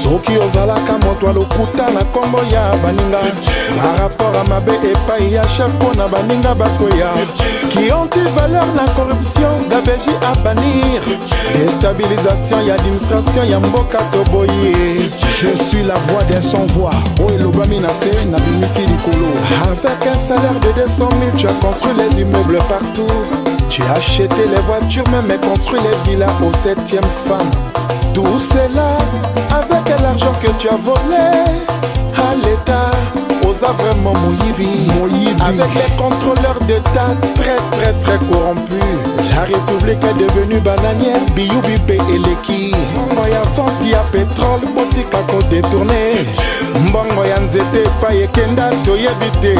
Soki ozalaka moto ya lokuta na nkombo ya baninga, barapport ya mabe epai ya chef mpo na baninga bakweya, ki anti-valeur na corruption, gabegie à bannir, déstabilisation ya administration ya mboka toboyi. Je suis la voix d'un sans voix oyo elobami na se, nabimisi likolo. Avec un salaire de 200 000, tu as construit les immeubles partout, tu as acheté les voitures, même construit les villas aux septième femme. Tout cela avec l'argent que tu as volé à l'État. Oza vraiment moyibi, moyibi. Avec les contrôleurs d'État très très très corrompus, la République est devenue bananière. Biyubi mpe eleki. Mbongo ya vente ya pétrole, botika kodétourner. Mbongo ya nzete, epai ekenda toyebi te.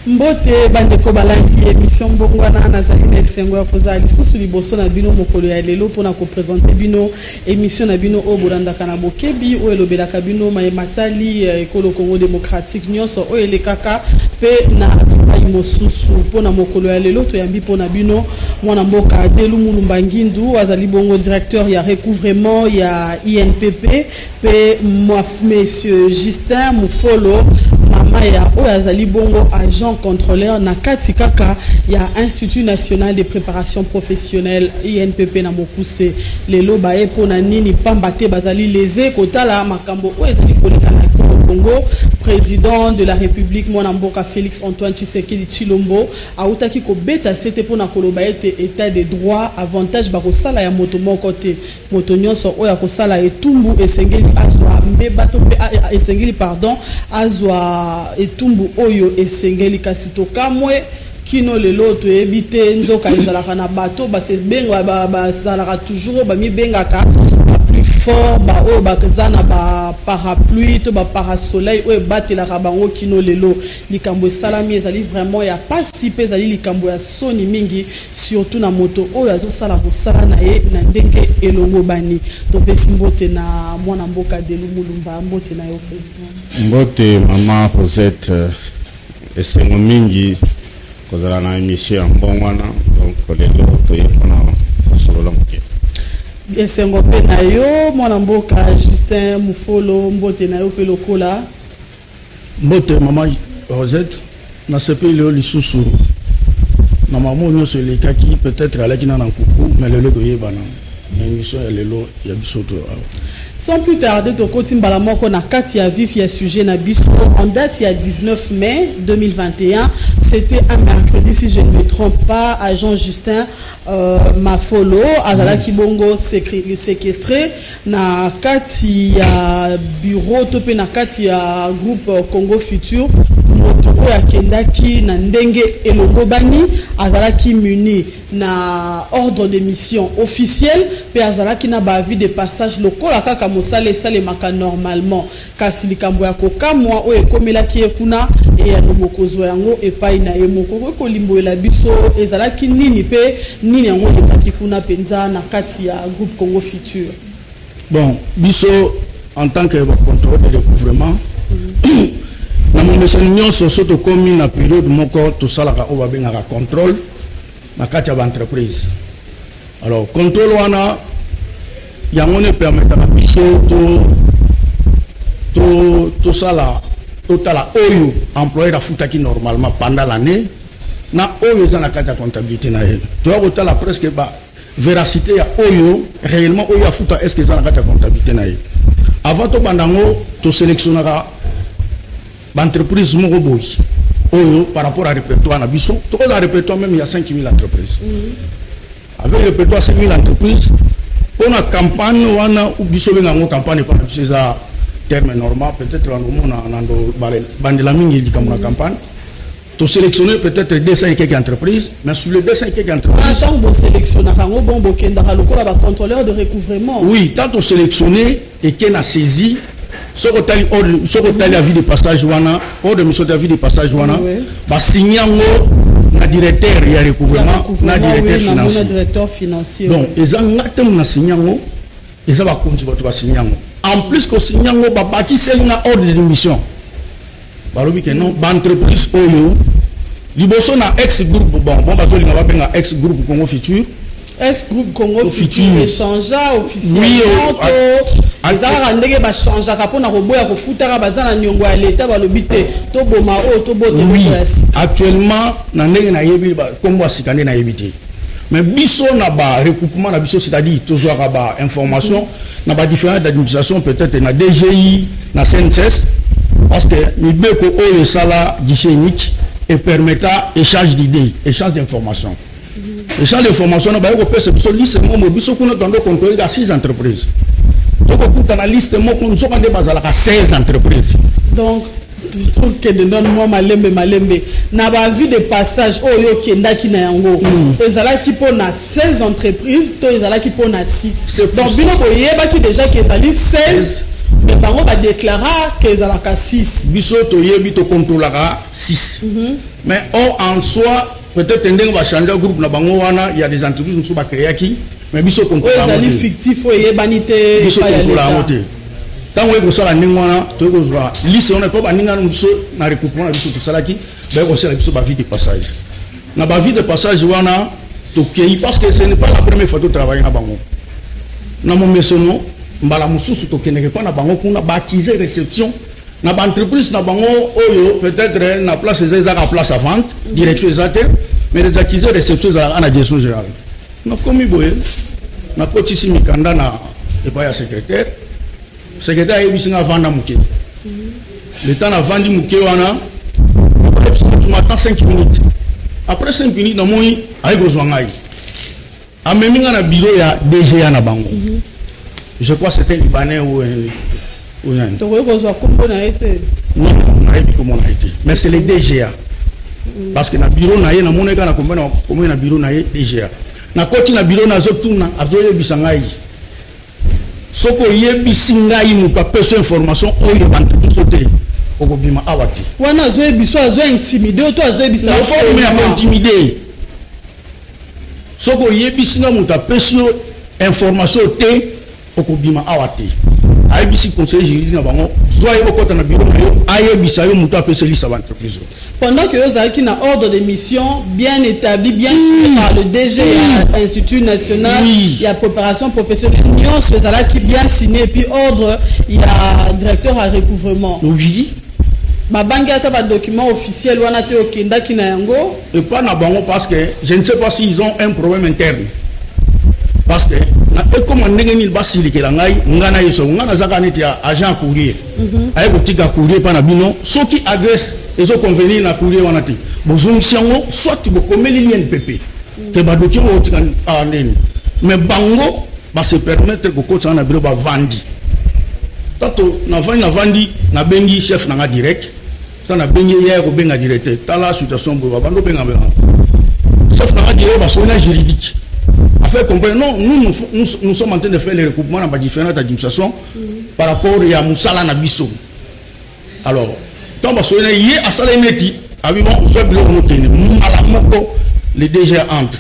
Mbote bandeko balandi émission Mbongwana. Nazali na esengo ya kozala lisusu liboso na bino mokolo ya lelo mpona koprésenter bino émission na bino oyo bolandaka na bokebi, oyo elobelaka bino mayematali ekolo Congo démocratique nyonso oyo elekaka mpe na bipai mosusu. Mpona mokolo ya lelo, toyambi mpona bino mwana mboka Delu Mulumba Ngindu, azali bongo directeur ya recouvrement ya INPP, mpe monsieur Justin Mufolo Mama ya oyo azali bongo agent contrôleur na kati kaka ya Institut national de préparation professionnelle, INPP na mokuse. Lelo baye mpona nini? Pamba te bazali lese kotala makambo oyo ezali koleka na ekolo Congo. Président de la République, mwana mboka Félix Antoine Tshisekedi Tshilombo, autaki kobeta sete mpona koloba ete état de droit, avantage bakosala ya moto moko te. Moto nyonso oyo akosala etumbu esengeli azwa mbeba to mpe esengeli, pardon, azwa etumbu oyo esengeli. Kasi tokamwe, kino lelo toyebi te nzoka ezalaka na bato bazalaka toujours bamibengaka plus fort, baoyo baza na baparapluie to baparasoleil oyo ebatelaka bango. Kino lelo likambo esalami ezali vraiment ya pasi mpe ezali likambo ya soni mingi, surtout na moto oyo azosala mosala na ye na ndenge elongobani. Topesi mbote na mwana mboka Delu Mulumba. Mbote na yo, président. Mbote mama Rosette. Esengo mingi kozala na émission ya Mbongwana. Donc lelo toye mpona kosolola moke. Esengo mpe na yo, mwana mboka Justin Mufolo. Mbote na yo mpe lokola. Mbote mama Rosette. Nasepeli lelo lisusu na mamo nyonso elekaki, peut-être alaki na nkuku, mais lelo ekoyebana na émission ya lelo ya biso to awa. Sans plus tarder, tokoti mbala moko na kati ya vif ya sujet na biso. En date ya 19 mai 2021, c'était un mercredi si je ne me trompe pas, agent Justin Mafolo azalaki bongo séquestré na kati ya bureau to mpe na kati ya groupe Congo Futur. Moto oyo akendaki na ndenge elongobani, azalaki muni na ordre de mission officiel mpe azalaki na baavis de passage lokola kaka mosala esalemaka normalement. Kasi likambo ya kokamwa oyo ekomelaki ye kuna, eyano bokozwa yango epai na ye moko. Okoki kolimbolela biso ezalaki nini mpe nini yango elekaki kuna mpenza na kati ya groupe Congo Futur? Bon, biso en tant que bacontrôle de recouvrement, na momesano nyonso, so tokómi na période moko, tosalaka oyo babengaka contrôle na kati ya baentreprise. Alors contrôle wana, yango nde permettaka biso to tosala, totala oyo employeur afutaki normalement pendant l'année na oyo eza na kati ya comptabilité na ye. Toya kotala presque ba véracité ya oyo réellement oyo afuta, est ce que eza na kati ya comptabilité na ye. Avant tobanda yango, tosélectionnaka baentreprise moko boye oyo par rapport à répertoire na biso. Tokozala répertoire même ya 5000 entreprises. Avec répertoire 5000 entreprises, mpona campagne wana, biso obenga yango campagne epa na biso, eza terme normal, peut-être bandomona nando bandela mingi likambo na campagne. Tosélectionner peut-être 200 et quelques entreprises, mais sur les 200 et quelques entreprises, Ntango bosélectionnaka yango, bon, bokendaka lokola bacontrôleur de recouvrement? Oui, tant tosélectionner eke na saisie, soki otali ordre, soki otali avis de passage wana, ordre de mission de avis de passage wana, basigne yango na directeur ya recouvrement na directeur financier. Directeur financier. Donc eza nga te na signe yango, eza bakonzi bato basigne yango. En plus kosigne yango, babakiseli nga ordre de mission. Balobi ke non, baentreprise oyo liboso na ex groupe, bon, bazolinga babenga ex groupe Congo Futur. Ex groupe Congo Futur Futur échangea officiellement to eza kaka ndenge bachangeaka mpona koboya kofutaka, baza na niongo ya leta, balobi te toboma oyo, tobota eloko ya sika. Actuellement, na ndenge nayebi, nkombo ya sika nde nayebi te, mais biso na barecoupement na biso, c'est-à-dire tozwaka bainformation na badifférentes administration, peut-être na DGI, na CNSS, parce que mibeko oyo esala guichet unique epermettra échange d'idées, échange d'informations. Échange d'information na baye kopesa biso liste moko. Biso kuna tondo contrôle ka 6 entreprises, tokokuta na liste moko, nzoka nde bazalaka 16 entreprises. Donc tokende nano mwa malembe malembe. Na baavis de passage oyo okendaki na yango, ezalaki mpo na 16 entreprises to ezalaki mpo na 6? Donc bino boyebaki déjà ke ezali 16, mais bango badéclara ke ezalaka 6? Biso toyebi, tokontrolaka 6, mais or en soi, peut-être ndenge bachange groupe na bango wana, ya des entreprises mosusu bacréaki, mais biso oyo ezali fictif, oyo eyebani te. Biso contrôle yango te. Ntango oye kosala ndenge wana, toyei kozwa liste wana mpo baninga biso na recoupement na biso tosalaki, baye kosala biso baavis de passage. Na baavis de passage wana, tokei, parce que ce n'est pas la première fois totravaille na bango. Na momesono, mbala mosusu tokendeke mpa na bango kuna, baaccusé réception na baentreprise na bango oyo peut-être na place eza, ezaka place à vente, direction eza te, mais les accusés réception ezalaka na direction générale. Nakomi boye, nakotisi mikanda na epai ya secrétaire. Secrétaire ayebisi nga: "Vanda moke." Le temps navandi moke wana, tu m'attends 5 minutes. Après 5 minutes, namoni aye kozwa ngai, amemi nga na bureau ya DGA na bango. Je crois c'était libanais ou nani. Tokoki kozwa nkombo na ye te? Non, nayebi kombo na ye te, mais c'est le DGA, parce que na bureau na ye, namoni kaka na kombo na bureau na ye DGA. Nakoti na bureau, nazotuna, azoyebisa ngai: "Soki oyebisi ngai moto apesa information oyo baentreprise te, okobima awa te." Wana azoyebisa, azointimide to azoyebisa? Na forme ya kointimide: "Soki oyebisi nga moto apesi yo information te, okobima awa te." Ayebisi conseiller juridique na bango: "Zwa ye, okɔta na bureau na yo, ayebisa yo moto apesi liste baentreprise." Pendant que ozalaki na ordre de mission bien établi, bien signé par le DG ya Institut national ya préparation professionnelle, nyonso ezalaki bien signé, et puis ordre ya directeur ya recouvrement. Babangi ata badocument officiel wana te okendaki na yango? Epa na bango, parce que je ne sais pas s'ils ont un problème interne, parce que na ekoma ndenge nini basilikela ngai. Ngai na ye, soko ngai nazaka neti ya agent ya courrier, aye kotika courrier mpa na bino, soki adresse ezoconvenir na courrier wana te, bozongisi yango, soit bokomeli l'INPP ke badocument oyo otika awa ndeni. Mais bango base permettre kokotisa nga na bureau, bavandi. Tato navandi, navandi, nabengi chef na nga direct. Ta nabengi ye, ya kobenga directeur: "Tala situation boye." Babandi obenga benga chef na nga direct, basoli na juridique, a fait comprendre: "Non, nous, nous, nous, nous sommes en train de faire les recoupements dans différentes administrations par rapport ya mosala na biso." Alors ntango basoli na ye, asala neti abi: "Bon, ozwa biloko, nokende." Mbala moko le DG entre.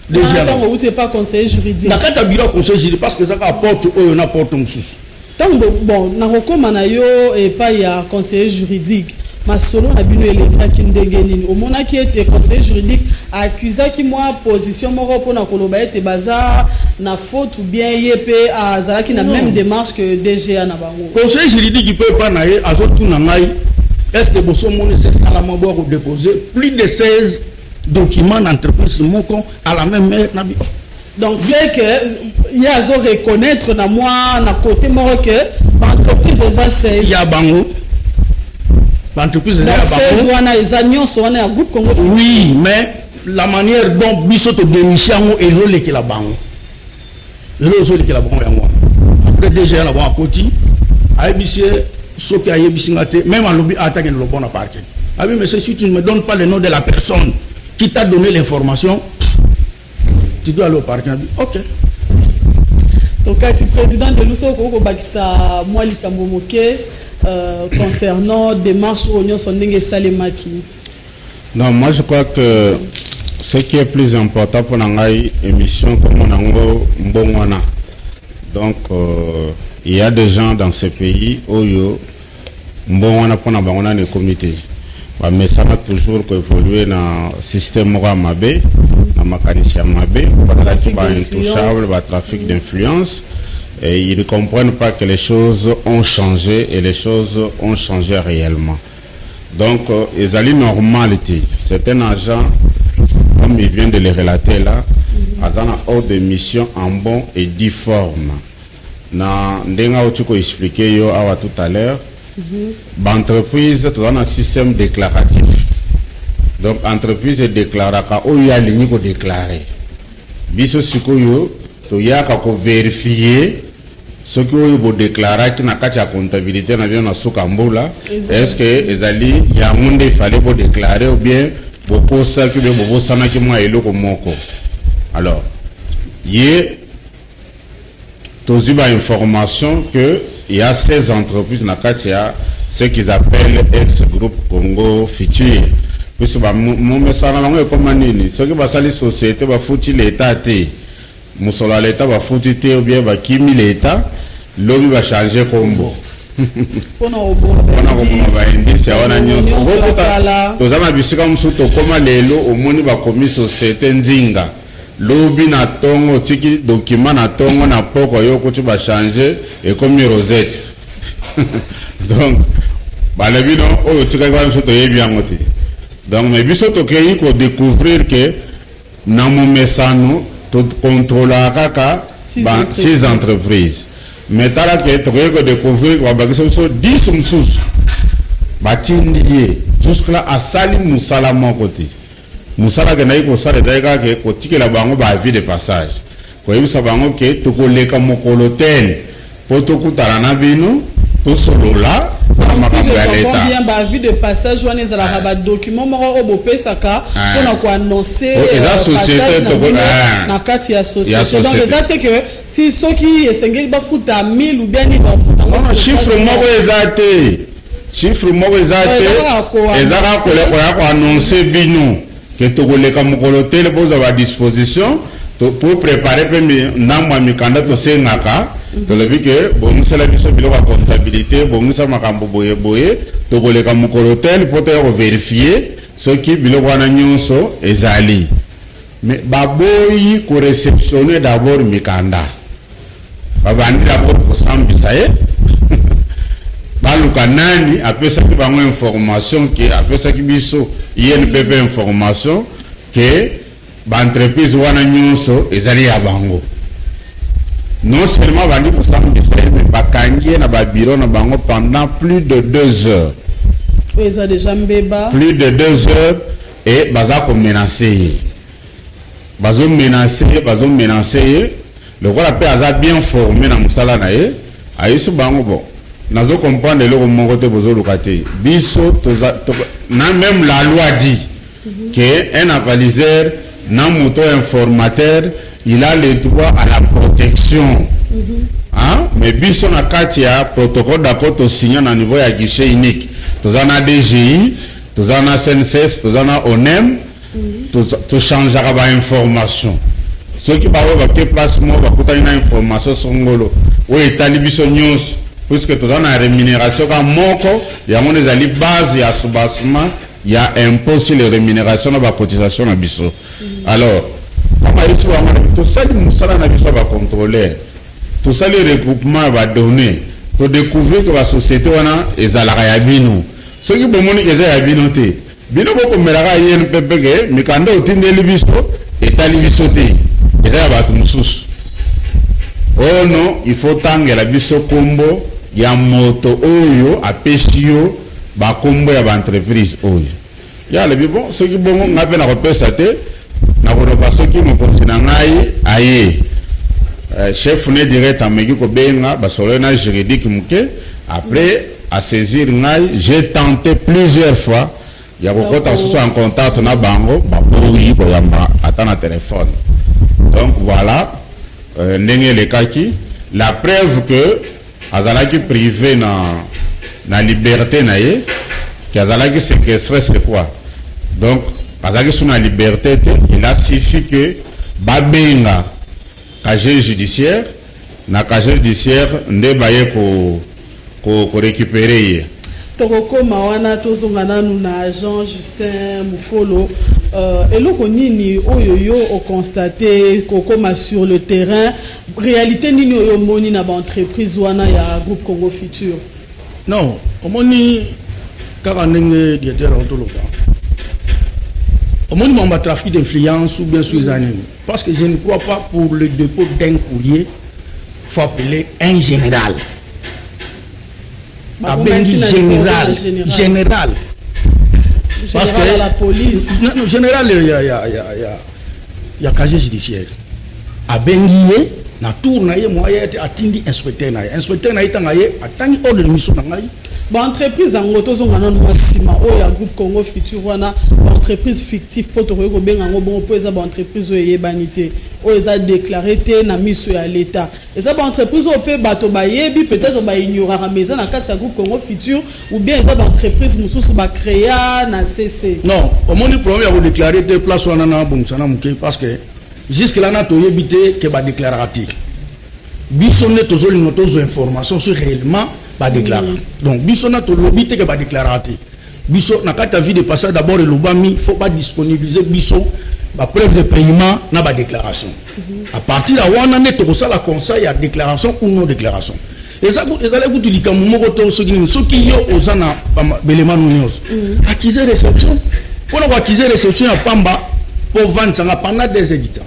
DG ntango outi epa conseiller juridique? Na kati ya bureau ya conseiller juridique, parce que ezaka porte oyo na porte mosusu. Ntango, bon, nakokóma na yo epai ya conseiller juridique, masolo na bino elekaki ndenge nini? Omonaki ete conseiller juridique accusaki mwa position moko mpona koloba ete baza na faute, ou bien ye mpe azalaki na même démarche que DGA na bango? Conseiller juridique mpe epa na ye, azotuna ngai: "Est ce que bosomoni esalama boya kodépose plus de 16 documents na entreprise moko à la même heure?" Na bi Donc c'est que ye azo reconnaître na mwa na côté moko ke baentreprise eza 16. Ya bango, baentreprise eza ya bango. Wana eza nyonso wana ya groupe Congo. Oui, mais la manière dont biso todéniche yango ezolekela bango, elo ezolekela bango yango wana. Après, DG na bango akoti, ayebisi ye: "Soki ayebisi nga te." Même alobi atakende lobo na parquet. Abi: "Monsieur, si tu ne me donnes pas le nom de la personne qui t'a donné l'information, tu dois aller au parquet." Abi: "Ok." Tokati, président de luso, okoki kobakisa mwa likambo moke concernant démarche oyo nyonso ndenge esalemaki? Non, moi je crois que ce qui est plus important pour ngai, émission comme nango mbongwana. Donc il y a des gens dans ce pays oyo mbongwana mpona bango nano ekomi te. Bamesana toujours koévolue na système moko ya mabe na makanisi ya mabe, bazalaki baintouchable, batrafic d'influence, et ils ne comprennent pas que les choses ont changé, et les choses ont changé réellement. Donc ezali normal te. C'est un agent, comme il vient de le relater là, aza na ordre de mission en bon et due forme. Na ndenge auti koexpliquer yo awa tout à l'heure, baentreprise, toza na système déclaratif. Donc entreprise edéclaraka oyo alingi kodéclarer. Biso sikoyo toyaka kovérifier soki oyo bodéclaraki na kati ya comptabilité na bino na suka mbula, est ce que ezali yango nde efale bodéclarer, ou bien bokosaki, ou bien bobosanaki mwa eloko moko. Alors ye tozwi bainformation que il y a 16 entreprises na kati ya ce qu'ils appellent ex groupe Congo Futur, puisque momesana bango ekoma nini? Soki basali société, bafuti leta te, mosolo ya leta bafuti te, ou bien bakimi leta, lobi bachanger kombo. Mpona koboma. Mpona koboma baindice ya wana nyonso. Nyonso ya Okokuta kala. Toza na bisika mosusu, tokóma lelo, omoni bakomi société Nzinga, lobi na ntongo otiki document na ntongo, na poko yo okuti bachanger, ekomi Rosette. Donc balobi no oyo otikaki wana, biso toyebi yango te. Donc mais biso tokei kodécouvrir que na momesano tokontrolaka kaka six entreprises. Six entreprises, mais tala ke tokoki kodécouvrir babakisa biso 10 mosusu. Batindi ye, jusque là asali mosala moko te. Mosala akendaki kosala ezali kaka ke kotikela bango baavis de passage, koyebisa bango ke tokoleka mokolo tel mpo tokutana na bino, tosolola mpona makambo ya leta. Bien, baavis de passage wana ezalaka badocument moko oyo bopesaka mpona koannoncer eza société na kati ya société. Donc eza te ke si soki esengeli bafuta 1000 ou bien nini, bafuta. Yango chiffre moko eza te, chiffre moko eza te. Eza kaka koya koannoncer bino ke tokoleka mokolo tele, bozwa badisposition pour préparer mpe ndambo ya mikanda tosengaka. Tolobi ke bongisela biso biloko ya comptabilité, bongisa makambo boye boye, tokoleka mokolo tel mpo toya kovérifier soki biloko wana nyonso ezali. Mais baboyi koréceptionner d'abord mikanda. Babandi d'abord kosambisa ye, baluka nani apesaki bango information, ke apesaki biso INPP information ke baentreprise wana nyonso ezali ya bango. Non seulement bandi kosambisa ye, mais bakangi ye na babureau na bango pendant plus de 2 heures. Oyo eza déjà mbeba. Plus de 2 heures, et baza komenacer ye, bazomenacer ye, bazomenacer ye. Lokola mpe aza bien formé na mosala na ye, ayesi bango: bon, nazo comprendre eloko moko te, bozoluka te. Biso toza na même la loi dit que un avaliseur na moto informateur, il a le droit à la protection, hein? Mais biso na kati ya protocole d'accord tosigna na niveau ya guichet unique, toza na DGI, toza na CNSS, toza na ONEM, tochangeaka bainformation. Soki bango bake place moko, bakutani na information songolo oyo etali biso nyonso, puisque toza na rémunération ka moko, yango nde ezali base ya soubassement ya impôt sur les rémunérations na bacotisation na biso. Alors kama biso bango tosali mosala na biso ya bacontrôleur, tosali regroupement ya badonnées, todécouvrir ke basociété wana ezalaka ya bino. Soki bomoni ke eza ya bino te, bino bokomelaka INPP ke mikanda otindeli biso etali biso te, eza ya bato mosusu. Oyo no, il faut tangela biso nkombo ya moto oyo apesi yo bakombo ya baentreprise oyo. Ya alobi: bon, soki bongo, ngai mpe nakopesa te, nakoloba soki mokonzi na ngai aye. Chef ne direct ameki kobenga, basololi na juridique moke, après asaisir ngai. J'ai tenté plusieurs fois ya kokɔta susu en contact na bango, baboyi koyamba ata na téléphone. Donc voilà, ndenge elekaki. La preuve que azalaki privé na liberté na ye, ke azalaki séquestré, c'est quoi? Donc azalaki su na liberté te. Il a suffi que babenga casier judiciaire, na casier judiciaire nde baye ko récupérer ye. Tokokoma wana. Tozonga nanu na Jean Justin Mufolo. Eloko nini oyo yo oconstater kokoma sur le terrain? Réalité nini oyo omoni na baentreprise wana ya groupe Congo Futur? Non, omoni kaka ndenge directeur akotoloba, omoni mambo ya trafic d'influence ou bien so eza nini, parce que je ne crois pas, pour le dépôt d'un courrier, faut appeler un général. Abengi général, général. Parce que la police. Non, non, général ya casier judiciaire, abengi ye na tour na ye, moya ete atindi inspecteur na ye. Inspecteur na ye, ntanga ye atangi ordre de mission na ngai. Baentreprise yango, tozonga nano mwa nsima, oyo ya groupe Congo Futur wana, baentreprise fictive mpo tokoki kobenga yango bongo, mpo eza baentreprise oyo eyebani te, oyo eza déclaré te na miso ya l'État. Eza baentreprise oyo mpe bato bayebi, peut-être baignoraka, mais eza na kati ya groupe Congo Futur, ou bien eza baentreprise mosusu bacréa na cc? Non, omoni, problème ya kodéclarer te, place wana na bongisa na moke, parce que jusque là na toyebi te ke badéclaraka te. Biso nde tozolinga tozwa information sur réellement badéclaraka. Donc biso na tolobi te ke badéclaraka te. Biso na kati ya avis de passage, d'abord elobami faut badisponibiliser biso bapreuve de paiement na badéclaration. À partir ya wana nde tokosala conseil ya déclaration ou non déclaration. Ezali kutu likambo moko to soki nini, soki yo oza na belemano nyonso, accusé réception, mpona koaccuser réception ya pamba mpo vandisanga pendant 2 heures du temps,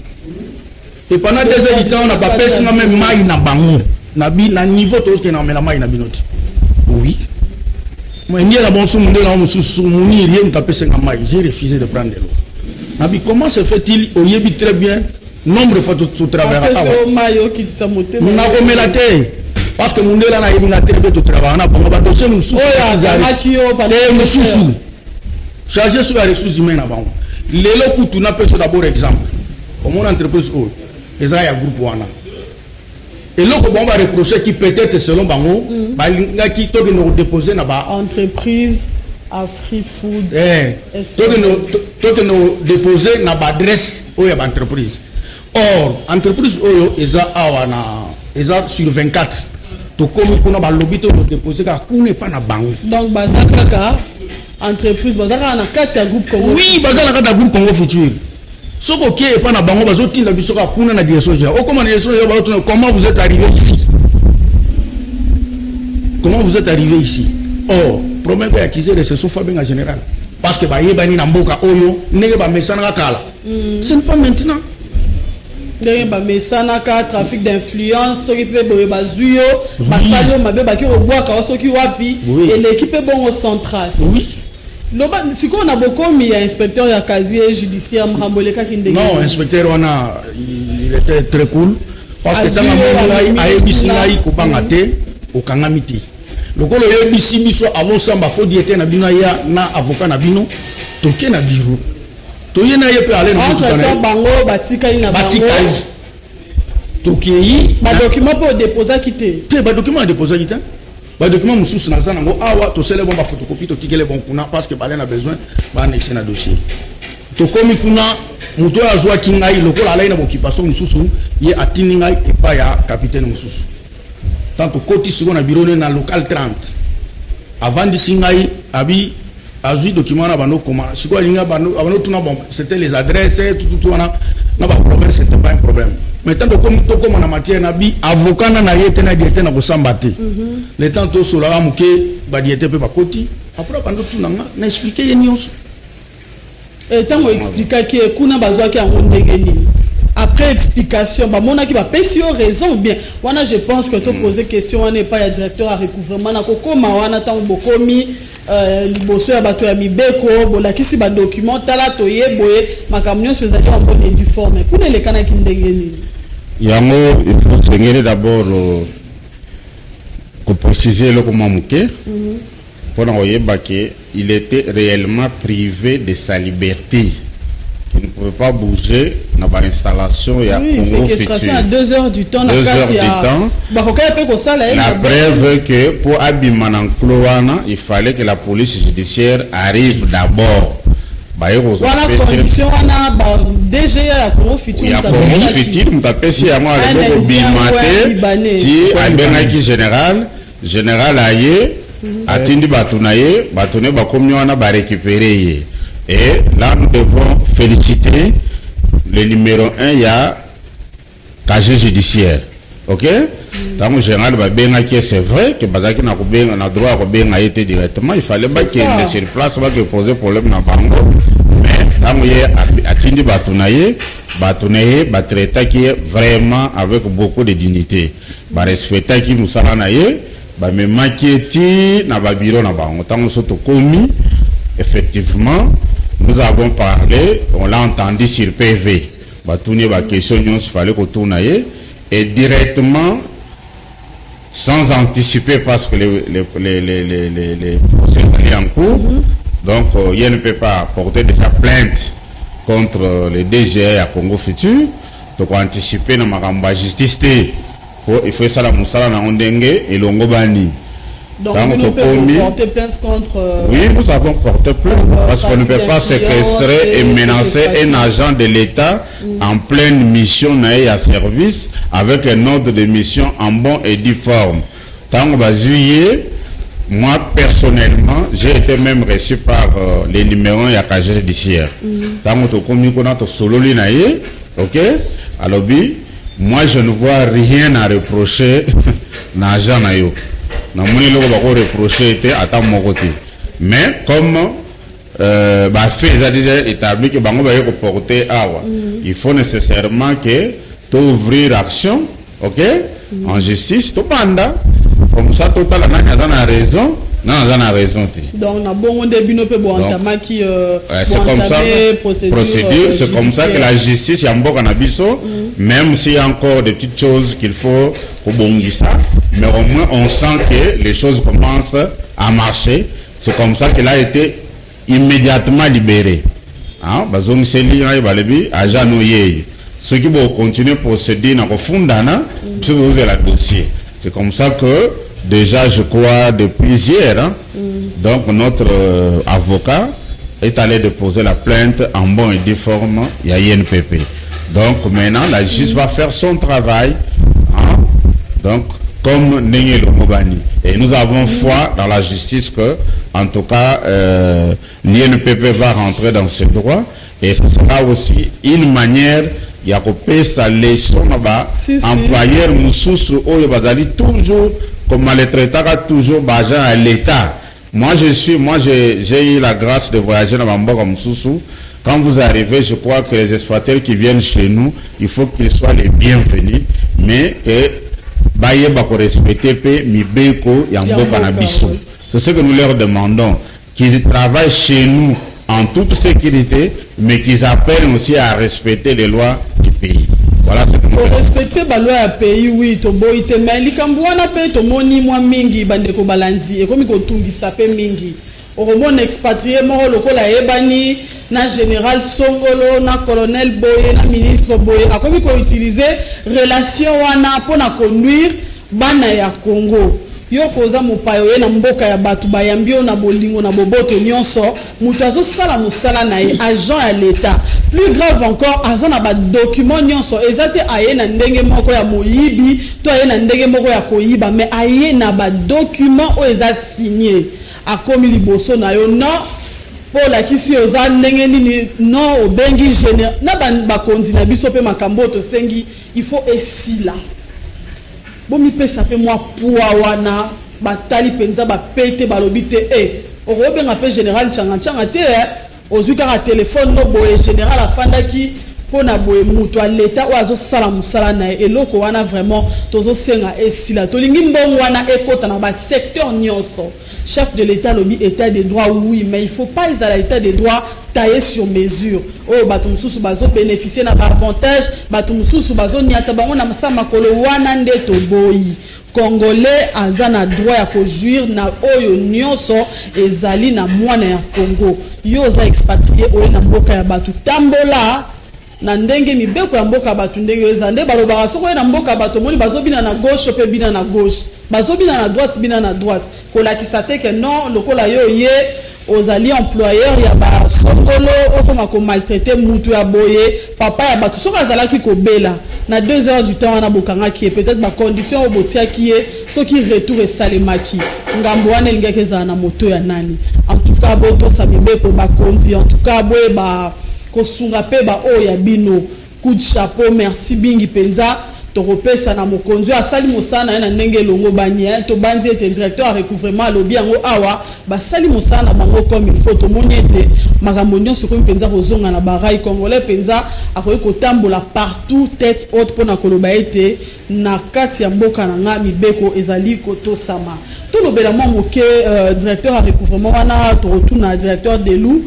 et pendant 2 heures du temps na bapesinga même mai na bango na bi na niveau tozokende na komela mai na bino te. Oui, ndiela bonso mondele yango mosusu muniri ye moto apesinga mai, j'ai refusé de prendre de l'eau. Nabi, comment se fait-il, oyebi très bien nombre de fois totravaillaka awa, mai okitisa motema. Nakomela te, parce que mundele nayebi nga te mpe totravaillaka na bango badossier mosusu. Oyo akangaki yo? Te, mosusu chargé sur ya ressources humaines na bango. Lelo kutu napesa d'abord exemple. Omona entreprise oyo eza ya groupe wana, eloko bango bareprochaki, peut-être selon bango, balingaki tokende kodépose na ba Entreprise Afri Food. Tokende kodépose na baadresse oyo ya baentreprise. Or entreprise oyo eza awa na eza sur 24. Tokomi kuna, balobi te kodépose kaka kuna epa na bango. Donc baza kaka entreprise, baza kaka na kati ya groupe Congo? Oui, baza na kati ya groupe Congo Futur. Soki okei epa na bango, bazotinda biso kaka kuna na direction générale. Okoma na direction générale, bazotuna: "Comment vous êtes arrivé ici? Comment vous êtes arrivé ici?" Or problème ya accusé réception, faut abenga général, parce que bayebani na mboka oyo ndenge bamesanaka kala. Ce n'est pas maintenant. Ndenge bamesanaka, trafic d'influence, soki mpe boye bazwi yo, basali yo mabe, baki kobwaka yo soki wapi, eleki mpe bongo sans trace. Loba sikoyo, na bokomi ya inspecteur ya casier judiciaire, makambo elekaki ndenge? Non, inspecteur wana, il était très cool, parce que ntango amoni ngai, ayebisi ngai: "Kobanga te, okangami te. Lokola oyebisi biso avosamba, faut directeur na bino aya na avocat na bino." Toke na bureau, toye na ye mpe ale na motuka na ye. Bango batikali na bango? Batikali. Tokei. Badocument mpe odéposaki te? Te, badocument adéposaki te. Badocument mosusu naza nango awa, tosele bon baphotocopie, totikele bon kuna, parce que bale na besoin baannexe na dossier. Tokomi kuna, moto oyo azwaki ngai, lokola alai na boccupation mosusu, ye atindi ngai epai ya capitaine mosusu. Tant tokoti sikoyo na bureau ne na local 30, avandisi ngai, abi azwi document wana, bando koma sikoyo, alingi abando tuna. Bon, c'était les adresses, tututu wana na baprovince, c'était pas un problème. Mais tant tokóma na matière na bi avocat na ye te, na directeur na kosamba te. Le temps tosolaka moke, badirecteur mpe bakoti. Après bando tuna nga, na expliquer ye nyonso. Ntango expliquaki ye kuna, bazwaki yango ndenge nini? Après explication, bamonaki, bapesi yo raison bien wana? Je pense que topose question wana epai ya directeur ya recouvrement. Na kokóma wana, ntango bokomi liboso ya bato ya mibeko, bolakisi badocument, tala toye boye, makambo nyonso ezali en bonne et due forme, kuna elekanaki ndenge nini? Yango, il faut sengeli d'abord kopréciser eloko mwa moke mpona koyeba ke il était réellement privé de sa liberté, qui ne pouvait pas bouger na bainstallation ya Oui, Congo séquestration Futur. À 2 heures du temps na 2 heures kati du ya temps. Bakokaki mpe kosala ye La mabe. preuve que pour abima na enclos wana, il fallait que la police judiciaire arrive d'abord. Baye kozwa Wana condition wana ba DGA ya Congo Futur ya moto Congo apesaki. Futur moto apesi yango. Un Alobi Indien kobima ou un te Libanais. ti abengaki général. Général aye. Atindi bato na ye, bato na ye bakomi wana, barécupérer ye. Et là, nous devons féliciter le numéro 1 ya casier judiciaire, ok. Ntango général babengaki ye, c'est vrai que bazalaki na kobenga, na droit ya kobenga ye te directement, il fallait bakende sur place, bakepose problème na bango. Mais ntango ye atindi bato na ye, bato na ye batraitaki ye vraiment avec beaucoup de dignité, barespectaki mosala na ye, bamemaki ye ti na babiro na bango. Ntango so tokomi, effectivement, nous avons parlé, on l'a entendu sur PV, batuni ye baquestion nyonso fallait kotuna ye, et directement, sans anticiper, parce que les procès allaient en cours, donc il ne peut pas porter déjà plainte contre le DG à Congo Futur. Donc anticiper na makambo ya justice te, po il faut esala mosala nango ndenge elongo bani. Donc, nous pouvons porter plainte contre. Oui, nous avons porté plainte parce qu'on ne peut pas séquestrer et menacer un agent de l'État en pleine mission na ye ya service, avec un ordre de mission en bon et due forme. Tango bazwi ye, moi personnellement, j'ai été même reçu par les numéros ya casier judiciaire. Tango tokomi kuna, tosololi na ye, ok, alobi: "Moi, je ne vois rien à reprocher na agent na yo, namoni eloko bakoreproche te, ata moko te." Mais comme bafait eza déjà établi que bango baye koporte awa, il faut nécessairement que touvrir action, ok, en justice, tobanda comme ça, totala nani aza na raison, nani aza na raison te. Donc na bongo nde bino mpe boentamaki c'est comme ça, procédure, procédure, c'est comme ça que la justice ya mboka na biso, même s'il y a encore des petites choses qu'il faut kobongisa, mais au moins on sent que les choses commencent à marcher. C'est comme ça qu'il a été immédiatement libéré, hein. Bazongiseli ngai, balobi agent no ye, soki bocontinue procédure na kofundana, biso tozozela dossier. C'est comme ça que déjà, je crois depuis hier, hein, donc notre avocat est allé déposer la plainte en bon et due forme ya INPP. Donc maintenant, la justice va faire son travail, hein, donc comme ndenge elongo bani. Et nous avons foi dans la justice que, en tout cas, l'INPP va rentrer dans ses droits et ce sera aussi une manière ya kopesa leçon na ba Si, si. Employeur mosusu oyo bazali toujours komaltraitaka toujours baagent ya l'État. Moi, je suis moi j'ai eu la grâce de voyager dans bamboka mosusu. Quand vous arrivez, je crois que les exploiteurs qui viennent chez nous, il faut qu'ils soient les bienvenus, mais que bayeba korespecte mpe mibeko ya mboka na mboka, biso. C'est ce que nous leur demandons, qu'ils travaillent chez nous en toute sécurité, mais qu'ils apprennent aussi à respecter les lois du pays. Voilà ce que nous faisons. Korespecte baloi ya pays, oui, toboyi te, mais likambo wana mpe tomoni mwa mingi, bandeko balandi, ekomi kotungisa mpe mingi. Okomona expatrié moko lokola ayebani na général songolo, na colonel boye, na ministre boye, akomi koutiliser relation wana mpona konuire bana ya Congo. Yo koza mopaya, oye na mboka ya bato, bayambi yo na bolingo, na boboto nyonso. Moto azosala mosala na ye, agent ya l'État, plus grave encore, aza na badocument nyonso. Eza te aye na ndenge moko ya moyibi to aye na ndenge moko ya koyiba, mais aye na badocument oyo eza signé. Akomi liboso na yo, non, mpo olakisi oza ndenge nini, non, obengi général na bakonzi na biso. Mpe makambo oyo tosengi, il faut esila. Bomipesa mpe mwa poids wana. Batali mpenza bapete, balobi te e okobenga mpe général ntianga-ntianga te, eh. Ozwi kaka telefone no boye, général afandaki mpo na boye, moto ya leta oyo azosala mosala na ye. Eloko wana vraiment tozosenga esila. Tolingi mbongo wana ekɔta na basecteur nyonso. Chef de l'État alobi état de droit, oui, mais il faut pas ezala état de droit taillé sur mesure, oyo bato mosusu bazobénéficie na baavantage, bato mosusu bazoniata bango na sa makolo. Wana nde toboyi. Congolais aza na droit ya kojouir na oyo nyonso ezali na mwana ya Congo. Yo oza expatrié, oye na mboka ya bato, tambola na ndenge mibeko ya mboka ya bato ndenge eza. Nde balobaka, soki oye na mboka ya bato, omoni bazobina na gauche, mpe bina na gauche, bazobina na droite, bina na droite. Kolakisa te ke non, lokola yo ye Ozali employeur ya basongolo, okoma komaltraiter mutu ya boye, papa ya bato. Soki azalaki kobela na 2 heures du temps wana bokangaki ye, peut-être bacondition oyo botiaki ye, soki retour esalemaki, ngambo wana elingaki ezala na moto ya nani? En tout cas, botosa mibeko, bakonzi. En tout cas, boyeba kosunga mpe baoyo ya bino. Coup de chapeau, merci mingi mpenza. Tokopesa na mokonzi oyo asali mosala na ye na ndenge elongo bani. Tobandi ete directeur ya recouvrement alobi yango awa, basali mosala na bango comme il faut. Tomoni ete makambo nyonso ekomi mpenza kozonga na barails. Congolais mpenza akoki kotambola partout tête haute mpona koloba ete na kati ya mboka na nga mibeko ezali kotosama. Tolobela mwa moke directeur ya recouvrement wana, tokotuna directeur Delu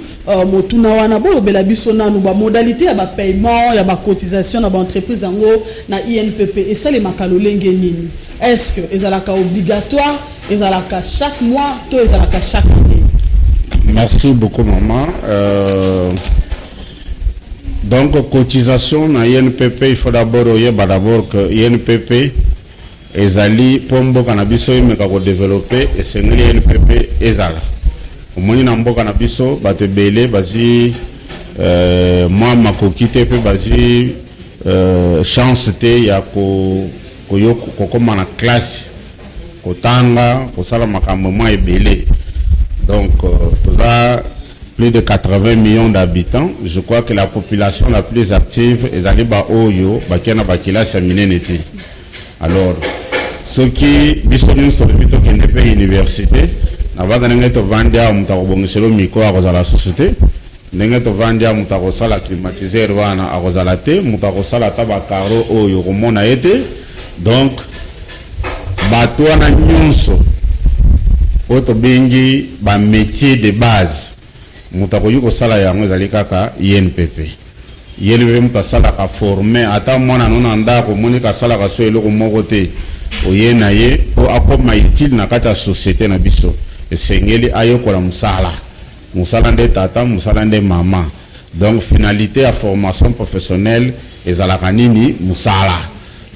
motuna wana. Bolobela biso nanu bamodalité ya bapaiement ya bacotisation na baentreprise yango na INPP esalemaka lolenge nini? Est ce que ezalaka obligatoire, ezalaka chaque mois to ezalaka chaque année? Merci beaucoup, maman. Donc cotisation na INPP, il faut d'abord oyeba d'abord que INPP ezali mpo mboka na biso emeka kodévelopper. Esengeli INPP ezala. Omoni, na mboka na biso bato ebele bazwi mwa makoki te mpe bazwi chance te ya kokóma na classe, kotanga, kosala makambo mwa ebele. Donc toza plus de 80 millions d'habitants. Je crois que la population la plus active ezali baoyo bakei na bakilasi ya minene te. Alors soki biso nyonso tolobi tokende mpe université, na banda ndenge tovandi awa, moto akobongisela micro akozala susu te. Ndenge tovandi awa, moto akosala climatiseur wana akozala te, moto akosala ata bacarreaux oyo komona ye te. Donc bato wana nyonso oyo tobengi bamétier de base, moto akoki kosala yango ezali kaka INPP. INPP moto asalaka forme ata mwana no na ndako, omoni asalaka so eloko moko te, oye na ye mpo akóma utile na kati ya société na biso. Esengeli ayekola mosala. Mosala nde tata, mosala nde mama. Donc finalité ya formation professionnelle ezalaka nini? Mosala.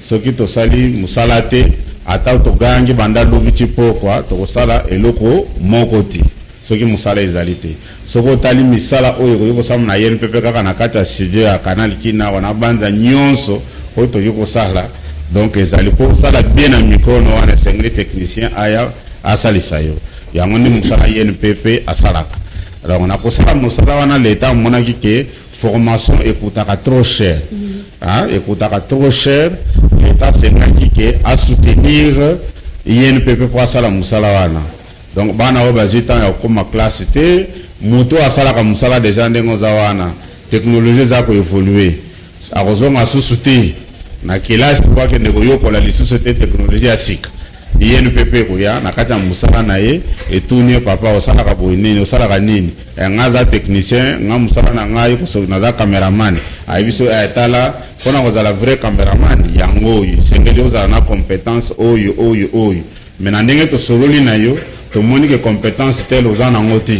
Soki tosali mosala te, ata togangi banda lobi ti pokwa, tokosala eloko moko te soki mosala ezali te. Soki otali misala oyo ekoki kosala na INPP kaka na kati ya studio ya Canal Kina wana, banza nyonso oyo tokoki kosala, donc ezali mpo osala bien na micro no wana, esengeli technicien aya asalisa yo. Yango nde mosala INPP asalaka. Alors na kosala mosala wana, leta amonaki ke formation ekutaka trop cher, ah, ekutaka trop cher. Leta asengaki ke asoutenir INPP mpo asala mosala wana. Donc bana oyo bazwi ntango ya kokóma classe te, moto oyo asalaka mosala déjà, ndenge oza wana, technologie eza koévoluer, akozonga susu te na kelasi po akende koyokola lisusu te technologie ya sika. INPP ekoya na kati ya mosala na ye, etuni ye: "Papa, osalaka boye nini? Osalaka nini?" "Nga aza technicien, nga mosala na ngai naza cameraman." Ayebi so: "Tala, mpona kozala vrai cameraman, yango oyo esengeli ozala na compétence oyo, oyo, oyo. Mais na ndenge tosololi na yo, tomoni ke compétence tele oza nango te,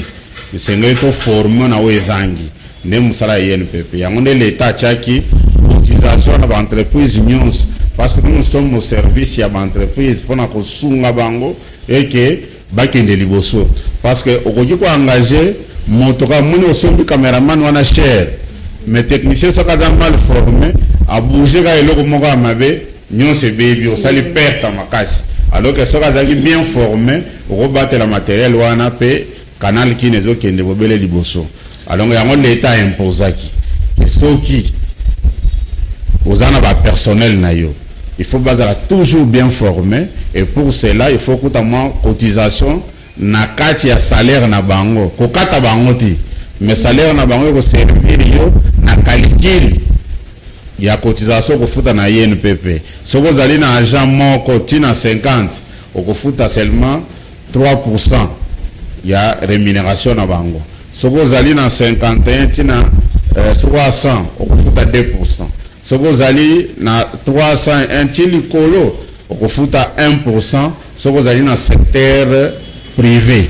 esengeli toformer na oyo ezangi." Nde mosala ya INPP. Yango nde leta atiaki cotisation na baentreprise nyonso, parce que nous sommes au service ya baentreprise mpona kosunga bango eke bakende liboso. Parce que okoki koengager moto kaka, moni osombi cameraman wana cher, mais technicien soki aza mal formé, abouge kaka eloko moko ya mabe, nyonso ebebi, osali perte makasi. Alors que soki azalaki bien formé, okobatela matériel wana mpe Canal Kine ezokende bobele liboso. Alors yango leta imposaki ke soki oza na bapersonnel na yo, il faut bazala toujours bien formé, et pour cela il faut kuta mwa cotisation na kati ya salaire na bango. Kokata bango te, mais salaire na bango ekoservir yo na calcul ya cotisation okofuta na INPP. Soki ozali na agent moko ntina 50, okofuta seulement 3 ya rémunération na bango. Soki ozali na 51 ntina 300, okofuta 2. Soki ozali na 301 ti likolo, okofuta 1 soki ozali na secteur privé.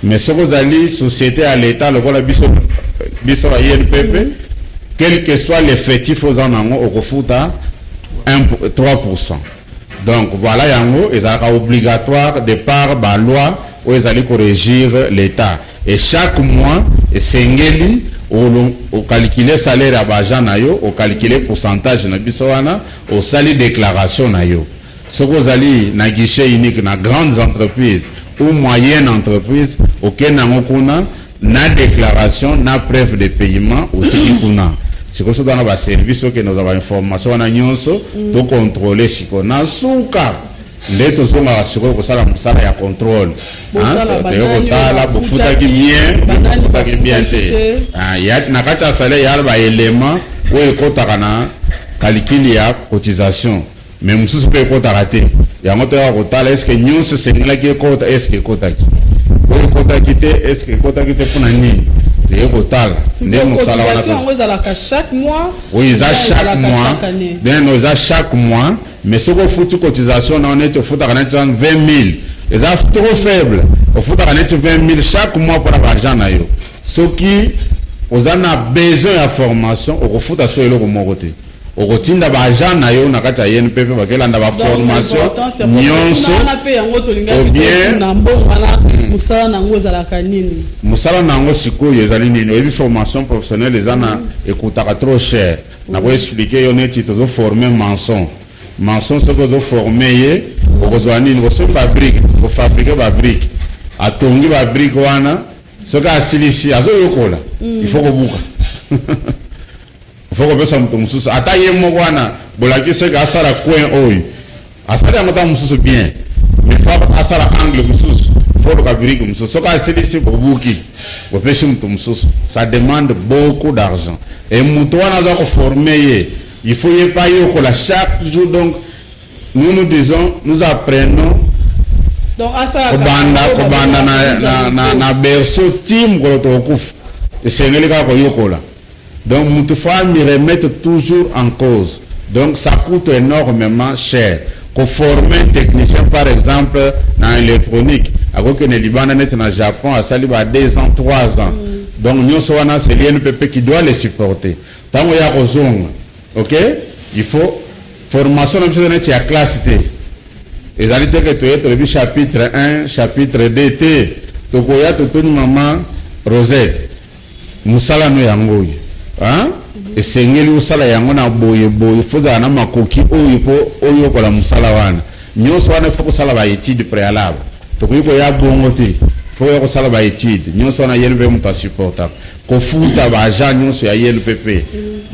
Mais soki ozali société ya l'état lokola biso, biso ya INPP, quel que soit l'effectif oza nango, okofuta 1, 3. Donc voilà, yango ezalaka obligatoire de par baloi oyo ezali korégir l'état. Et chaque mois esengeli ocalculer salaire ya baagent na yo, ocalculer pourcentage na biso wana, osali déclaration na yo. Soki ozali na guichet unique na grandes entreprises ou moyenne entreprise, okende yango kuna na déclaration na preuve de paiement, otiki kuna. Sikoyo soki oza na baservice, okende ozwa bainformation wana nyonso, tocontrôle. Sikoyo na suka nde tozongaka sikoyo kosala mosala ya contrôle. Toye kotala bofutaki bien, bofutaki bien te. Na kati ya salaire ya baélément oyo ekɔtaka na calcul ya cotisation, mais mosusu mpe ekɔtaka te. Yango toyaka kotala: est-ce nyonso esengelaki ekɔta? Est-ce ekɔtaki? Oyo ekɔtaki te, est-ce ekɔtaki te mpona nini? Toye kotala nde mosala wana. Ezalaka chaque mois? Oui, eza chaque mois. Bien, eza chaque mois, mais soki ofuti cotisation na neti ofutaka neti 20 000, eza trop faible. Ofutaka neti 20 000 chaque mois mpona baagent na yo. Soki oza na besoin ya formation, okofuta so eloko moko te, okotinda baagent na yo na kati ya INPP, bakelanda baformation nyonso. Bien, mosala nango ezalaka nini? Mosala na yango sikoyo ezali nini? Oyebi, formation professionnelle eza na ekutaka trop cher. Nakoexpliquer yo. Neti tozoforme maçon. Maçon, soki ozoforme ye, okozwa nini? Kosoki babrique, kofabriquer babrique, atongi babrique wana, soki asilisi, azoyokola, il faut kobuka, il faut kopesa moto mosusu. Ata ye moko wana bolakisi eke asala coin oyo, asali yango ntango mosusu bien, mais faut asala angle mosusu, faut luka brique mosusu. Soki asilisi, bobuki, bopesi moto mosusu. Ça demande beaucoup d'argent. Et moto wana aza koforme ye, il faut ye pa yokola chaque jour. Donc nous, nous disons, nous apprenons kobanda na berceau ti mokolo tokokufa, esengeli kaka koyokola. Donc moto faut mi remettre toujours en cause. Donc ça coûte énormément cher koformer technicien. Par exemple, na électronique, akokende libanda neti na Japon, asali ba 2 ans, 3 ans. Donc nyonso wana, c'est l'INPP qui doit les supporter. Ntango ya kozonga, ok, il faut formation na biso neti ya classe te. Ezali te ke toye, tolobi chapitre 1, chapitre 2 te. Tokoya, totoni mama Rosette: mosala no yango oyo esengeli osala yango na boye boye, faut ozala na makoki oyo mpo oyokola mosala wana nyonso wana. Faut kosala baétude préalable. Tokoki koya bongo te, faut koya kosala baétude nyonso wana. INPP moto asupportaka kofuta baagent nyonso ya INPP,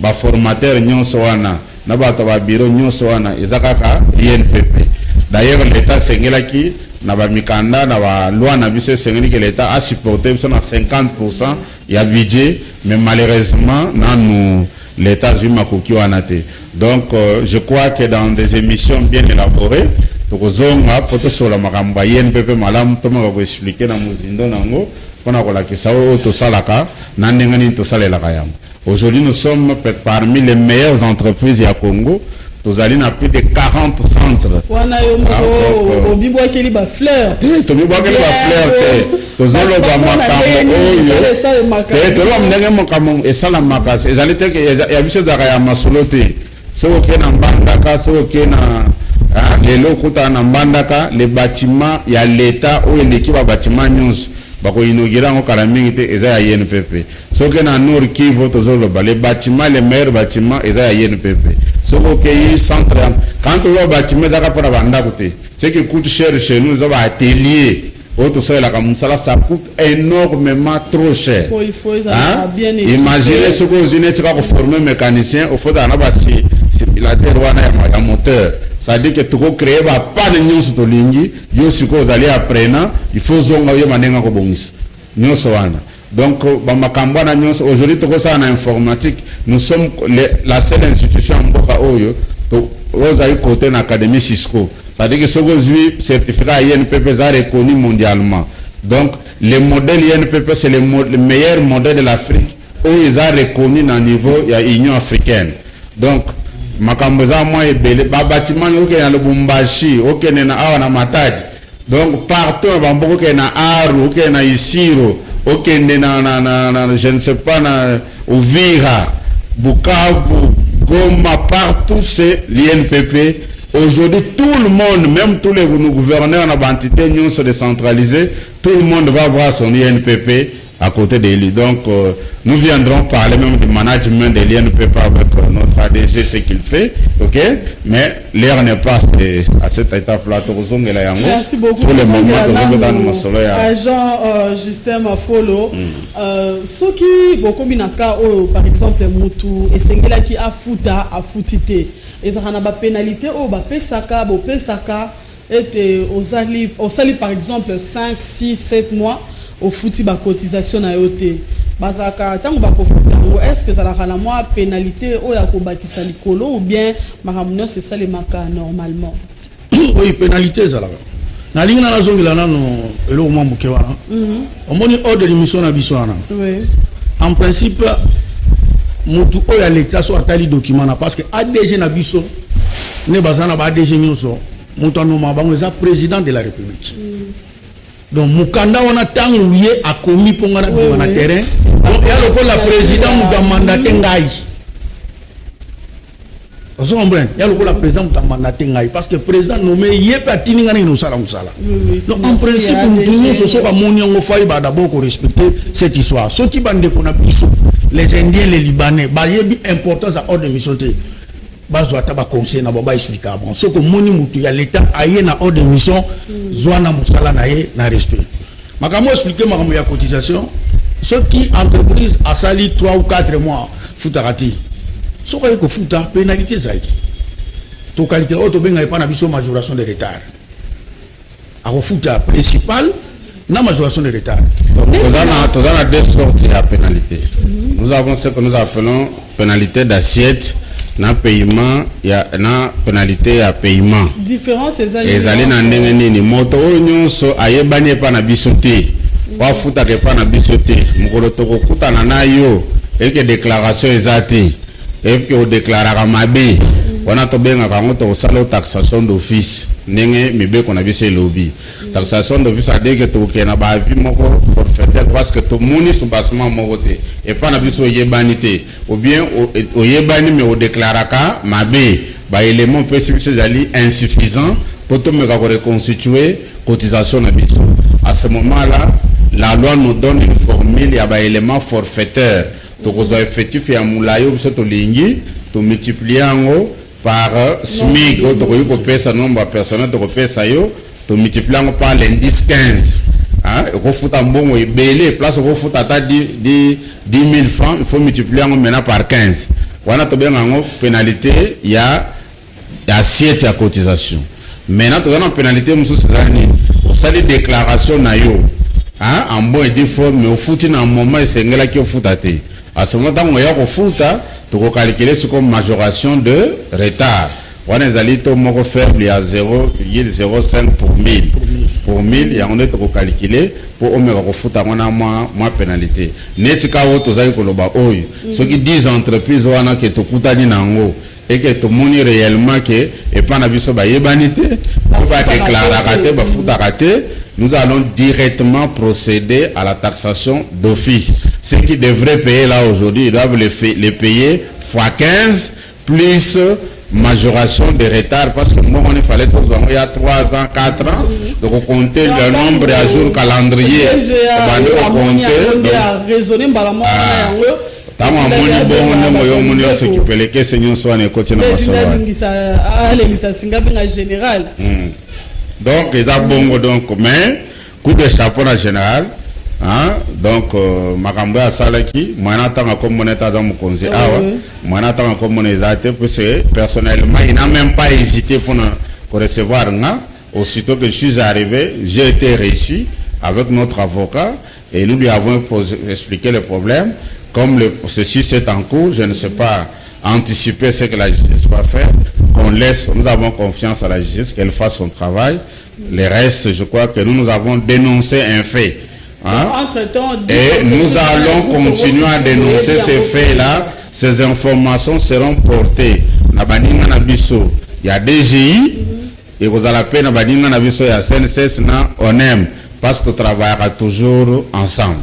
baformateur nyonso wana na bato ya babiro nyonso wana, eza kaka INPP. D'ailleurs, l'État asengelaki na bamikanda, na baloi na biso, esengeli ke l'État asupporte biso na 50 ya budget, mais malheureusement nanu l'État azwi makoki wana te. Donc je crois que dans des émissions bien élaborées, tokozonga mpo tosola makambo ya INPP malamu, tomaka koexpliquer na mozindo nango mpona kolakisa oyo tosalaka na ndenge nini tosalelaka yango. Aujourd'hui, nous sommes parmi les meilleures entreprises ya Congo. Tozali na plus de 40 centres. Wana yo moko obibwakeli bafleur? Te, tomibwakeli bafleur te. Tozoloba makambo oyo te, toloba ndenge makambo esalamaka. Ezali te ya biso, ezalaka ya masolo te. Soki okei na Mbandaka, soki okei na lelo, okutana na Mbandaka, le bâtiment ya l'État oyo eleki babâtiment nyonso, bakoinaugurer yango kala mingi te, eza ya INPP. Soki na Nord Kivu, tozoloba le bâtiment, le meilleur bâtiment eza ya INPP. Soki okei centre, quand tozoba bâtiment, ezaka mpona bandako te. Ce qui coûte cher chez nous eza baatelier oyo tosalelaka mosala. Ça coûte énormément trop cher. Imagine soki ozwi neti kaka koformer mécanicien, ofotaka na basimulateur wana ya moteur, c'est-à-dire que tokocréer bapanne nyonso tolingi. Yo sikoyo ozali apprenant, il faut ozonga oyeba ndenge akobongisa nyonso wana. Donc bamakambo wana nyonso, aujourd'hui tokosala na informatique. Nous sommes la seule institution ya mboka oyo ozali côté na académie Cisco, c'est-à-dire que soki ozwi certificat ya INPP, eza reconnu mondialement. Donc le modèle INPP, c'est le meilleur modèle de l'Afrique oyo eza reconnu na niveau ya Union africaine. Donc makambo eza mwa ebele. Babâtiment, okende na Lubumbashi, okende na awa na Matadi, donc partout na bamboka, okende na Aru, okende na Isiro, okende na je ne sais pas, na Uvira, Bukavu, Goma, partout c'est l'INPP. Aujourd'hui, tout le monde, même tous les gouverneurs na baentité nyonso décentralisée, tout le monde va voir son INPP. À côté de lui. Donc, nous viendrons parler même du management de l'INPP avec notre ADG, ce qu'il fait, ok? Mais l'heure n'est pas à cette étape-là. Merci beaucoup. Pour le moment, Agent Justin Mafolo, soki bokomi na cas oyo, par exemple, mutu esengelaki afuta, afuti te, ezalaka na bapénalité oyo bapesaka, bopesaka ete ozali osali par exemple 5, 6, 7 mois ofuti bacotisation na yo te, bazalaka ntango bakofuta yango, est ce que ezalaka na mwa pénalité oyo ya kobakisa likolo ou bien makambo nyonso esalemaka normalement? Oui, pénalité ezalaka. Nalingi na nazongela nano eloko mwa moke wana. Omoni ordre de mission na biso wana, en principe motu oyo ya leta so atali document na, parce que ADG na biso nde baza na ba ADG nyonso, moto anoma bango eza président de la République. Donc mokanda wana, ntango ye akomi mpo nga na bima na terrain, donc ya lokola président moto amandate ngai. Ozo comprendre? Ya lokola président moto amandate ngai, parce que président nommé ye mpe atindi ngai ndenge osala mosala. Donc en principe motu nyonso soki amoni yango, faut ayeba d'abord korespecter cette histoire. Soki bandeko na biso les Indiens, les Libanais bayebi importance ya ordre de mission te, bazwa ata baconseil na bango, baexplika. Bon, soki omoni motu ya leta aye na ordre de mission, zwa na mosala na ye na respect. Makambo explike, makambo ya cotisation, soki entreprise asali 3 ou 4 mois futaka te, soki aye kofuta, pénalité ezali. Tokalkule oyo tobenga epa na biso majoration de retard. Akofuta principal na majoration de retard. Toza na deux sortes ya pénalité. Nous avons ce que nous appelons pénalité d'assiette na paiement ya na pénalité ya paiement. Différence ezali? Ezali na ndenge nini? Moto oyo nyonso ayebani epa na biso te, po afutaka epa na biso te, mokolo tokokutana na yo eke déclaration eza te, eke odeklaraka mabe, wana tobengaka yango tokosala taxation d'office. Ndenge mibeko na biso elobi, taxation d'office adeke tokokende na baavis moko forfaitaire, parce que tomoni soubassement moko te epa na biso, oyebani te ou bien oyebani mais odeklaraka mabe, baélément opesi biso ezali insuffisant mpo tomeka koreconstituer cotisation na biso. À ce moment là, la loi nous donne une formule ya baélément forfaitaire. Tokozwa effectif ya molai oyo biso tolingi, tomultiplie yango par SMIG oyo tokoki kopesa, nombre ya personnel tokopesa yo, tomultiplie yango par l'indice 15. Okofuta mbongo ebele. Place okofuta ata 10 000 francs, il faut multiplier yango maintenant par 15. Wana tobenga yango pénalité ya assiette ya cotisation. Maintenant toza na pénalité mosusu. Eza nini? Osali déclaration na yo en bon et due forme, mais ofuti na moment esengelaki ofuta te. À ce moment, ntango oya kofuta, tokokalkule sikoyo majoration de retard. Wana ezali taux moko faible ya 0,05 pour 1000. Pour 1000 yango nde tokokalkule mpo omeka kofuta yango na mwa pénalité. Neti ka oyo tozali koloba oyo, soki 10 entreprise wana ke tokutani na yango, eke tomoni réellement ke epa na biso bayebani te, po badeklaraka te, bafutaka te, nous allons directement procéder à la taxation d'office. Ceux qui devraient payer là aujourd'hui, ils doivent les payer fois 15 plus majoration de retard, parce que moi, il fallait tous, il y a 3 ans, 4 ans, donc on comptait le nombre à jour calendrier. Raisonner mbala moko yango. Ntango amoni bongo, ndenge oyo omoni nyonso kipelekese nyonso wana ekoti na masolo. Alelisa singa benga général. Donc eza bongo. Donc, mais coup de chapeau na général, hein? Donc makambo oyo asalaki, mwana ntango akomona ete aza mokonzi awa, mwana ntango akomona eza te, puisque personnellement il n'a même pas hésité mpona korecevoir nga. Aussitôt que je suis arrivé, j'ai été reçu avec notre avocat et nous lui avons expliqué le problème. Comme le processus est en cours, je ne sais pas anticiper ce que la justice va faire, qu'on laisse, nous avons confiance à la justice, qu'elle fasse son travail. Le reste, je crois que nous, nous avons dénoncé un fait. Hein? Et nous allons continuer à dénoncer ces faits-là. Ces informations seront portées. Na baninga na biso ya DGI, et vous allez appeler na baninga na biso ya CNSS na ONEM, parce que travaillera toujours ensemble.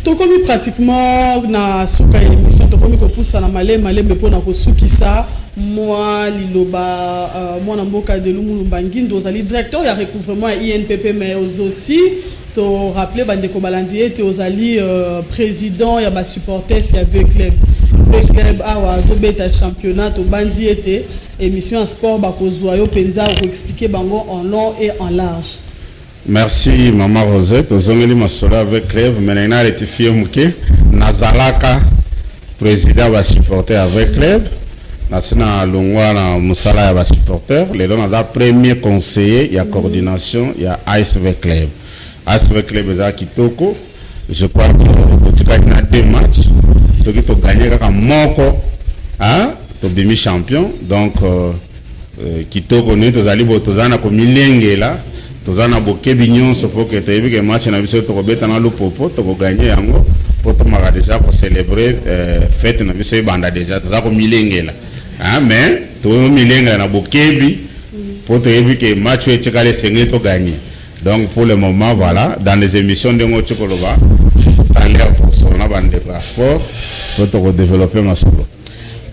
Tokomi pratiquement na suka ya émission. Tokomi kopusana malembe malembe mpona kosukisa. Mwa liloba, mwana mboka Delu Mulumba Ngindo, ozali directeur ya recouvrement ya INPP, mais aussi To rappeler bandeko balandi ete ozali président ya basupporters ya V Club. V Club awa azobeta championnat. Tobandi ete émission ya sport bakozwa yo mpenza, okoexpliquer bango en long et en large. Merci, mama Rosette. Ozongeli masolo avec Club, mais na rectifier moke. Nazalaka président basupporter avec Club, nasi na longwa na mosala ya basupporter. Lelo naza premier conseiller ya coordination ya ASV Club. ASV Club eza kitoko. Je crois que totikali na deux matchs. Soki togagner kaka moko, hein, tobimi champion. Donc kitoko nini tozali bo, toza na komilengela, toza na bokebi nyonso mpo ke toyebi ke match na biso tokobeta na Lupopo, tokogagner yango mpo tomaka déjà kocélébrer fête na biso ebanda déjà. Toza komilengela, hein, mais tomilengela na bokebi mpo toyebi ke match oyo etikali esengeli togagner. Donc pour le moment, voilà, dans les émissions ndenge oti koloba tout à l'heure, tosolo na bandeko ya sport mpo tokodévelopper masolo.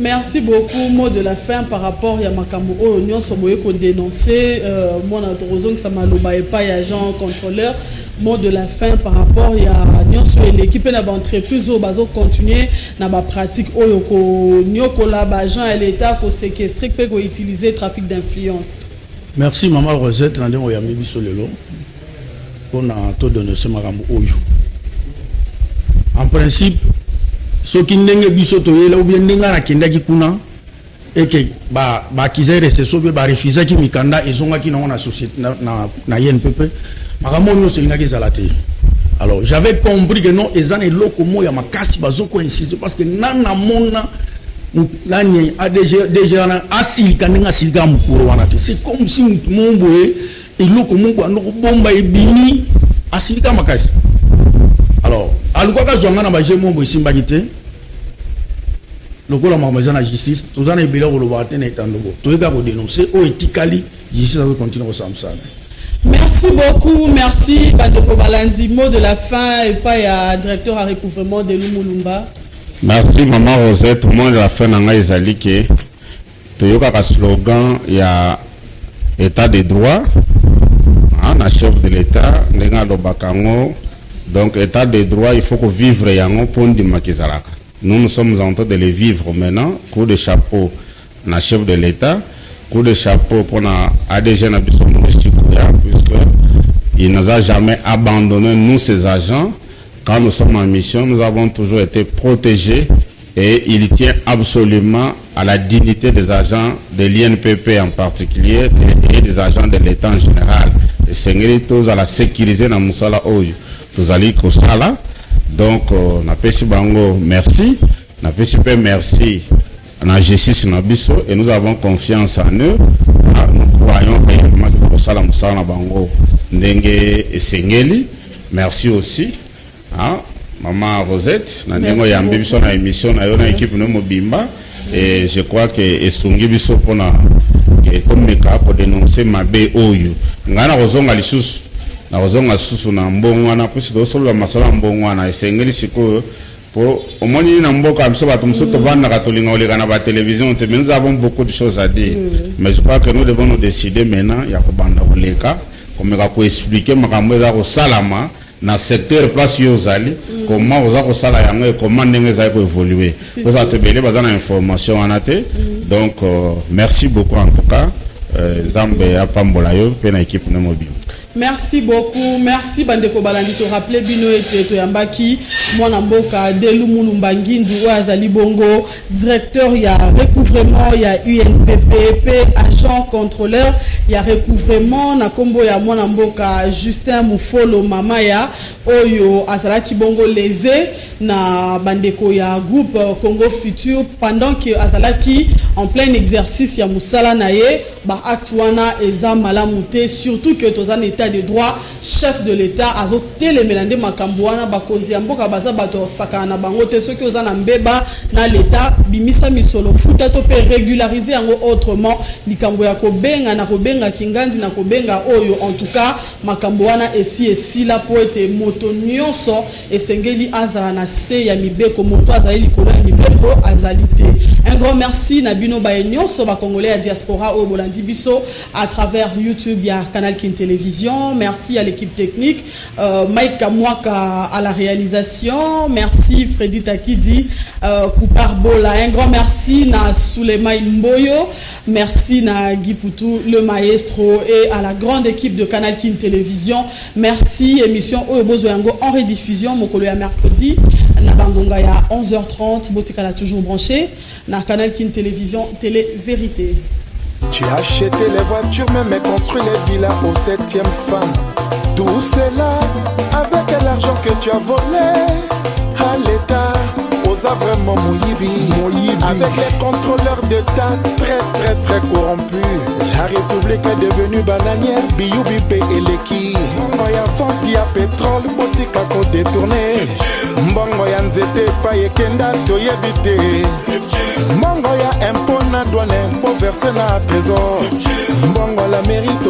Merci beaucoup. Mot de la fin par rapport ya makambo oyo nyonso boye kodénoncer. Mwana tokozongisa maloba epai ya agent contrôleur. Mot de la fin par rapport ya nyonso eleki mpe na baentreprise oyo bazocontinue na bapratique oyo konyokola baagent ya l'État, koséquestrer mpe koutiliser trafic d'influence. Merci, mama Rosette, na ndenge oyambi biso lelo mpona todénoncer makambo oyo. En principe, soki ndenge biso toyela ou bien ndenge nakendaki kuna eke baaccusé réception mpe barefusaki mikanda, ezongaki nango na société na INPP, makambo oyo nyonso elingaki ezala te. Alors j'avais compris que non, eza na eloko moko ya makasi bazokoinsiste, parce que nga namona nani ADG DG wana asilika ndenge asilika mokolo wana te. C'est comme si motu moko boye, eloko moko ando kobomba ebimi, asilika makasi. Alors alukaka azwa nga na baje moko boye, esimbaki te. Lokola makambo eza na justice, toza na ebele kolobaka te na etando bo toyeka kodénoncer. Oyo etikali, justice azocontinuer kosala mosala. Merci beaucoup, merci bandeko balandi. Mot de la fin epai ya directeur à recouvrement de Lumulumba. Merci, mama Rosette. Mot de la fin na ngai ezali ke toyokaka slogan ya état de droit, ah, na chef de l'État ndenge alobaka yango. Donc état de droit, il faut kovivre yango mpo ndimaka ezalaka. Nous, nous sommes en train de le vivre maintenant. Coup de chapeau na chef de l'État, coup de chapeau mpona ADG na biso Maurice Chikoya, puisque il nous a jamais abandonné, nous ses agents. Quand nous sommes en mission, nous avons toujours été protégés et il tient absolument à la dignité des agents de l'INPP en particulier et des agents de l'État en général. Esengeli tozala sécurisé na mosala oyo tozali kosala. Donc napesi bango merci, napesi mpe merci na justice na biso et nous avons confiance en eux. Ah, nous croyons réellement que kosala mosala na bango ndenge esengeli. Merci aussi, ah, mama Rosette, na ndenge oyambi biso na émission na yo na équipe no mobimba, et je crois que esungi biso mpona ke tomeka kodénoncer mabe oyo. Ngai nakozonga lisusu, nakozonga lisusu na mbongo wana puisi tosolola masolo ya mbongo wana. Esengeli sikoyo po omoni na mboka biso bato mosusu tovandaka, tolinga koleka na batélévision te, mais nous avons beaucoup de choses à dire. Mais je crois que nous devons nous décider maintenant ya kobanda koleka, komeka koexpliquer makambo eza kosalama na secteur place yo ozali, comment oza kosala yango et comment ndenge ezali koévoluer. Po bato ebele baza na information wana te. Donc merci beaucoup en tout cas. Nzambe apambola yo mpe na équipe na mobimba. Merci beaucoup, merci bandeko balandi. Torappeler bino ete toyambaki mwana mboka Delu Mulumba Ngindu oyo azali bongo directeur ya recouvrement ya UNPP mpe agent contrôleur ya recouvrement na nkombo ya mwana mboka Justin Mufolo Mamaya, oyo azalaki bongo lésé na bandeko ya groupe Congo Futur pendant que azalaki en plein exercice ya mosala na ye. Baacte wana eza malamu te, surtout que toza na état de droit. Chef de l'État azotelemela nde makambo wana. Bakonzi ya mboka baza bato osakana na bango te. Soki oza na mbeba na l'État, bimisa misolo, futa to mpe régulariser yango autrement. Likambo ya kobenga na kobenga. Kobenga kingandi na kobenga oyo, en tout cas makambo wana esi esila, mpo ete moto nyonso esengeli azala na se ya mibeko. Moto azali likolo ya mibeko azali te. Un grand merci na bino baye nyonso, Bacongolais ya diaspora oyo bolandi biso à travers YouTube ya Canal Kin Télévision. Merci à l'équipe technique, Mike Kamwaka à la réalisation. Merci Freddy Takidi, Koupar Bola. Un grand merci na Souleyman Mboyo, merci na Guy Poutou le maestro et à la grande équipe de Canal Kin Télévision. Merci. Émission oyo bozwa yango en rediffusion mokolo ya mercredi na bangonga ya 11h30. Botikala toujours branché na Canal Kin Télévision, télé vérité. Tu as acheté les voitures, même construit les villas aux septième femme. Tout cela avec l'argent que tu as volé à l'État. Oza vraiment moyibi. Moyibi. Avec les contrôleurs d'État très très très corrompus. La République est devenue bananière, biyubi pe eleki. Mbongo ya vente ya pétrole botika kodétourner. Mbongo ya nzete epai ekenda toyebi te. Mbongo ya impôt na douane boverser na trésor. Mbongo la mairie.